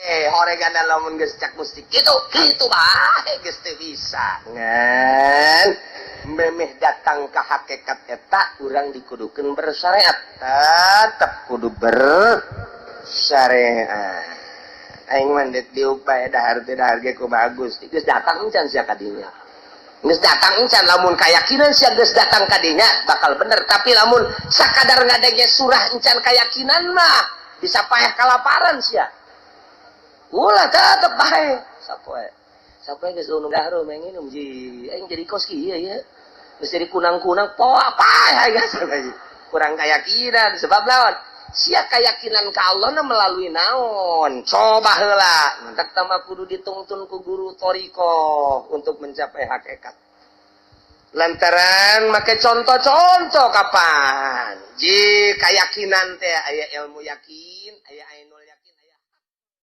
Horegan lamun geus cak Gusti kitu kitu bae, geus teu bisa. Ngan memeh datang ke hakikat eta, urang dikudukeun bersyariat, tetep kudu bersyariat. Aing mah dek diupaya dahar teh, dahar ge ku bagus. Geus datang encan sia kadinya? Geus datang encan? Lamun kayakinan sia geus datang kadinya, bakal bener. Tapi lamun sakadar ngadenge surah encan kayakinan mah, bisa payah kalaparan sia. Ulah, tetep bae sapoe sapoe geus nu dahar mah nginum ji. Aing jadi kos kieu ya, geus jadi kunang-kunang po apa ya, geus kurang keyakinan. Sebab lawan sia keyakinan ka Allah na melalui naon? Coba heula, mantak tama kudu ditungtun ku guru thoriqoh untuk mencapai hakikat. Lantaran make contoh-contoh kapan ji keyakinan teh aya ilmu yakin, aya ainul.